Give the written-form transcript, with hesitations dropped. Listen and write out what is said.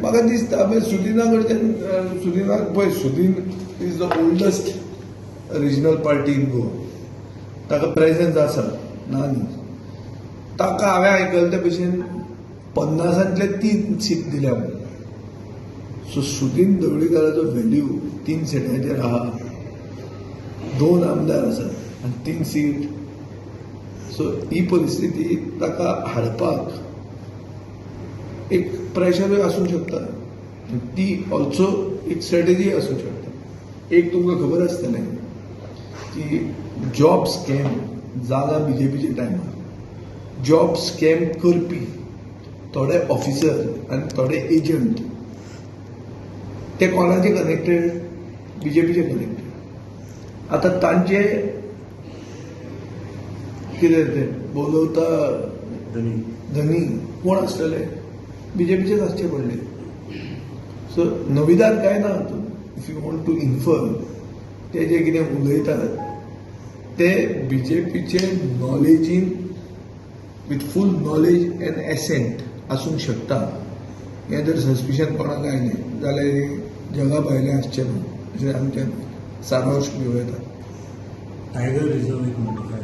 म्हाका दिसता मागीर सुदिना कडच्यान, सुदिनाक पळय, Sudin is the oldest regional party in Goa. ताका प्रेझेन्स आसा, ना न्ही. ताका हांवें आयकलें ते भशेन 50तांतले तीन सीट दिल्या म्हणून. सो सुदीन ढवळीकाराचो व्हॅल्यू तीन सिटांचेर आहा. दोन आमदार आसात आनी तीन सीट. सो ही परिस्थिती ताका हाडपाक एक प्रेशरूय आसूंक शकता आनी ती ऑल्सो एक स्ट्रेटेजी आसूंक शकता. एक तुमकां खबर आसतलें की जॉब स्कॅम जाला बीजेपीच्या टायमार. जॉब स्कॅम करपी थोडे ऑफिसर आनी थोडे एजंट ते कोणाचे कनेक्टेड? बीजेपीचे कनेक्टेड. आतां तांचे कितें तें बोलवता धनी. धनी कोण आसतले? बीजेपीचेच आसचे पडले. सो नविदाद काय ना हातूंत. If you want to infer, ते जे कितें उलयतात ते बीजेपीचे नॉलेजीन, with full knowledge and assent आसूंक शकता. हें जर सस्पिशन कोणाक आयलें जाल्यार हें जगा भायलें आसचें न्हू अशें आमचें सारांश घेवं येता. टायगर रिझर्व एक नोटिफाय